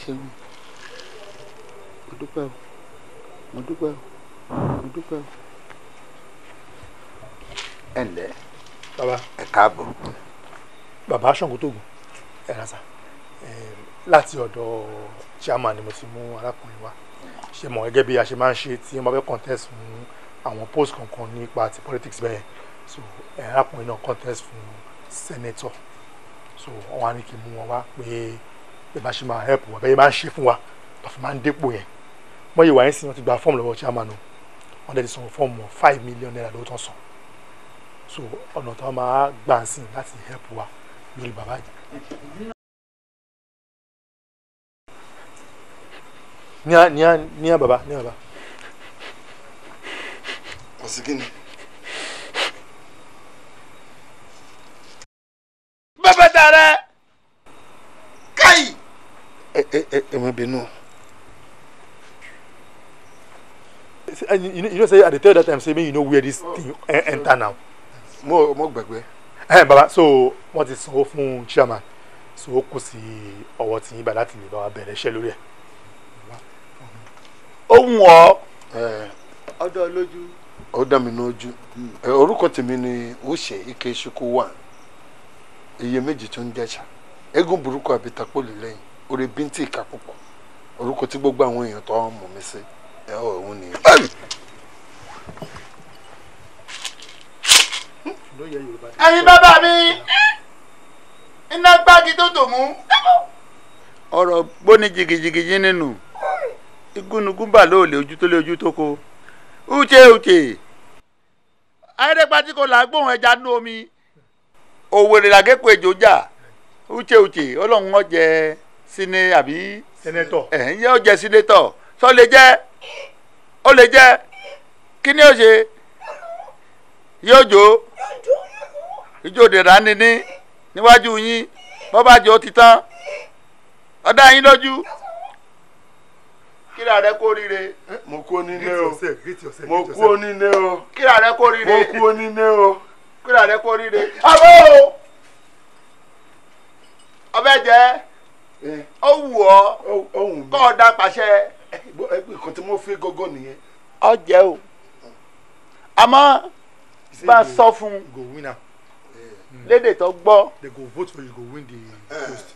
Ṣeun, mo dúpẹ́ o, mo dúpẹ́ o, mo dúpẹ́ o. Ẹ ǹlẹ́ bàbá, ẹ káàbọ̀. Bàbá Ṣàngótógùn, ẹ rà sá. Láti ọ̀dọ̀ chairman ni mo ti mú arákùnrin wa. Ṣe mọ̀ gẹ́gẹ́ bí a ṣe máa ń ṣe tí wọ́n bá fẹ́ contest fún àwọn post kankan nípa ti politics bẹ́ẹ̀. So arákùnrin náà contest fún senator, so wọ́n wá ní kí n mú wọn wá pé bí bá ṣe máa help wa, bẹ́ẹ̀ máa ń ṣe fún wa tó fi máa ń dépò yẹn. Wọ́n yìí wá yín sí, wọ́n ti gba fọ́ọ̀mù lọ́wọ́ chairman o, wọ́n dẹ̀ ti san fọ́ọ̀mù ₦5 million lówó tán san. So ọ̀nà tó máa gbà ń sìn láti help wa lórí bàbá yìí. Ní ní ní bàbá, ní bàbá. Kò sí kí ni. Bàbá tààrẹ káyì. Ẹ ẹ ẹ ẹ má bínú. You know say I dey tell you that time say make you know where this thing enter now. Mo gbàgbé. Ẹ bàbá, so wọ́n ti sanwó fún chairman, so ó kù sí ọwọ́ tí yín bá láti lè bá wa bẹ̀rẹ̀ iṣẹ́ lórí ẹ̀. Ó wù ọ́. Ẹ ọdọ lójú. Ó dá mi lójú. Orúkọ tèmi ni Uche Ikechukwu wà. Iye méjì tó ń jẹ́sà. Eégún burúkú àbítakpólì lẹ́yìn. Orí bíntì ìka púpọ̀. Orúkọ tí gbogbo àwọn èèyàn tó ń mọ̀ mí sí. Ẹ ọ̀ òun nìyẹn. Ẹ̀yin bàbá mi, iná gbági tó tò mú. Ọ̀rọ̀ gbóni jìgìjìgì nínú igúnnugún bà lóòlè ojú tó lé ojú tó ko. Uche Uche ayédèpá tí kò làágbóhùn ẹja nú omi, òwèrè làgékò ejò jà. Uche Uche ọlọ́run ọjẹ síné àbí senator. Ẹ̀ ń yẹ ọjẹ senator, sọ lè jẹ́, ó lè jẹ́. Kí ni ó ṣe? Yóò jó ijó dèrà níní níwájú yín. Bọ́bá jọ ti tán, ọ̀dà yín lójú. Kíra rẹ kó ríre. Mo kú onílé Greet o. yourself, greet yourself. Mo Greet kú yourself. onílé o. Kíra rẹ kó ríre. Mo kú onílé o. Kíra rẹ kó ríre. Àbọ̀ ọbẹ̀ jẹ́, ó wù ọ́ Ohun mi. kọ́ ọ dá pàṣẹ. Nǹkan tí mo fi gógó nìyẹn. Ọ jẹ́ o, àmọ́ bá a sọ fún un You go win am. lédè tó gbọ́. They go vote for you, you go win the post.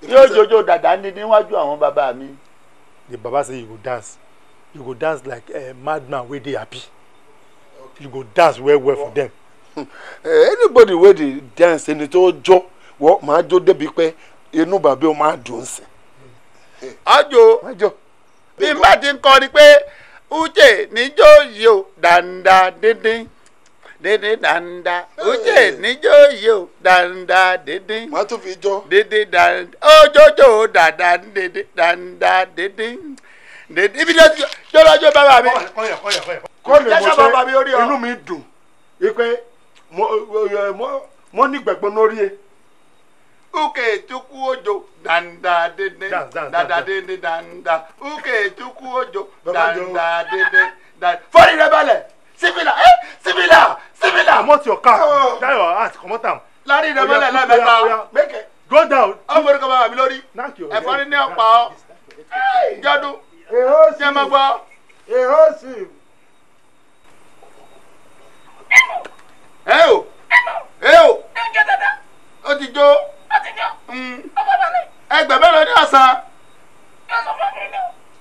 Yóò jojo dàda ní níwájú àwọn bàbá mi. The baba say you go dance. You go dance like a madman wey dey happy. You go dance well well for them. Anybody wey dey dance, ẹni tó jó, wọ́n máa jó débi pé inú bàbá ó máa dùn sí. Ọjọ́ Máa jó. bí n bá ti ń kọrin pé Uche níjó yìí o, dàńdà díndín díndín dàńdà, Uche níjó yìí o, dàńdà díndín Màá tún fi jó. díndín dàńdà, ojoojó dàdà díndín dàńdà díndín díndín, ibi tí ó ti jó lọ́jọ́ bàbá mi. Come here, come here, come here. Kọ́ ni mo Jẹ́sà bàbá mi orí ṣe ọ. inú mi dùn wípé mo nígbàgbọ́ lórí ẹ. Uke chukwu ojo dàńdà díndín Dance, dance, dàdà dance. díndín dàńdà, Uke chukwu ojo Bàbá jọ. dàńdà díndín dàńdà. Fọ́ọ̀rì rẹ balẹ̀ sífìlà ẹ sífìlà sífìlà. Comot your cap. Oh. That your hat, comot am. Lárí rẹ Oya, mọ́lẹ̀ put- lẹ́ẹ̀mẹ́ta. oya, oya. Mẹ́kẹ̀. Go down. Ọmọ orúkọ bàbá mi lórí. Knack your head. Ẹ̀fọ́rí ní ọ̀pá ọ́ jọ́dún Èhó ṣé mo gbọ́. Èhó sì. Ẹ o, ẹ o, ó ti jó. Ẹgbẹ̀ mélòó ní ọ̀sán?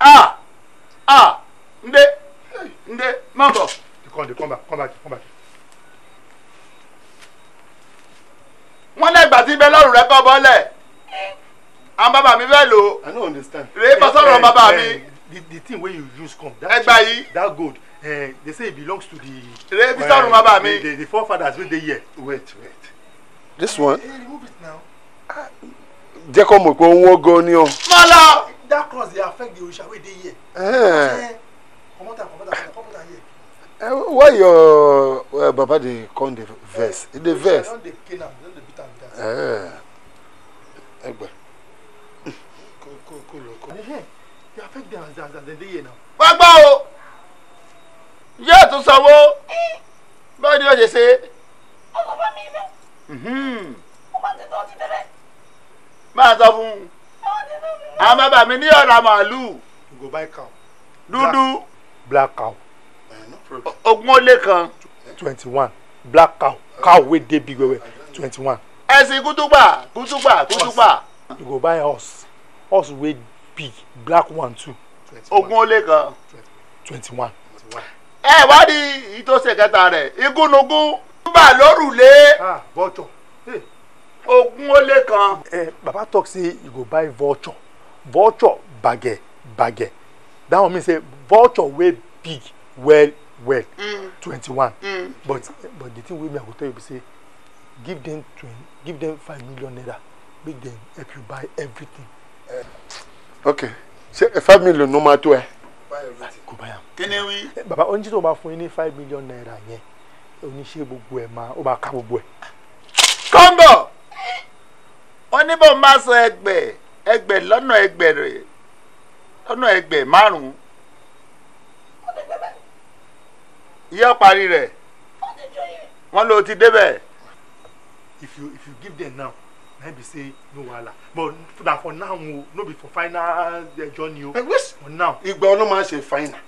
A a ndé ndé má bọ̀. Come, come back, come back, come back. Wọ́n lẹ́gbàá tí bẹ́ẹ̀ lọ́rùn rẹ kọ́ bọ́lẹ̀. Àwọn bàbá mi fẹ́ lò ó. I no understand. Rèé bọ́ sọ̀rọ̀ bàbá mi. The thing wey you use come, that Ẹgbà yìí. that gold, they say it belongs to the Rèé fi sọ̀rọ̀ bàbá mi. The forefathers wey dey here. Wait, wait. This one, Hey, remove it now. Jẹ́ kó mọ̀ pé ó ń wọ́n gan ni o. Má lọ. That cross dey affect the orisha wey dey here. Eh. Comot am, comot am, comot am here. Why your baba dey come dey vex? He dey vex. Orisha don dey cane am, don dey beat am with that. Ẹ gbà. Kó lọ kó. Dey affect them as dem dey here now. Wá gbọ́ o, yóò tún sanwó. Báwo ni yóò ṣe ṣe? Máa sọ fún un. Àwọn bàbá mi ní ọ̀rà màálù. You go buy cow. Dúdú. Black cow. 21. 21. Black cow. Cow wey dey big well well. 21. Ẹ̀sìn kútúgbà kútúgbà kútúgbà. You go buy horse. Horse wey big, black one too. 21. 21. Ẹ wá di ìtòsí kẹta rẹ̀, igúnnugún bà lórùlé. Ah, vulture. 21. Baba talk say you go buy vulture. Vulture bage bage. That one mean say vulture wey big well well. 21. But the thing wey me I go tell you be say, give them 5 million naira, make them help you buy everything. Okay, ṣé 5 million ló máa tó ẹ? Go buy am. Kí ni wí? Baba, oníṣẹ́ tó máa fún yín ní 5 million naira yẹn, oníṣẹ́ gbogbo ẹ̀ máa ó máa ká gbogbo ẹ̀. Kọ́ńgọ̀, wọ́n ní bó máa sọ ẹgbẹ̀ ẹgbẹ̀ lọ́nà ẹgbẹ̀ rẹ̀ lọ́nà ẹgbẹ̀ márùn-ún. Iye parí rẹ̀, wọ́n ló ti débẹ̀. If you give them now, na be say no wahala, but na for now o, no be for final journey o. For now. Ìgbà ọlọ́ máa ṣe final.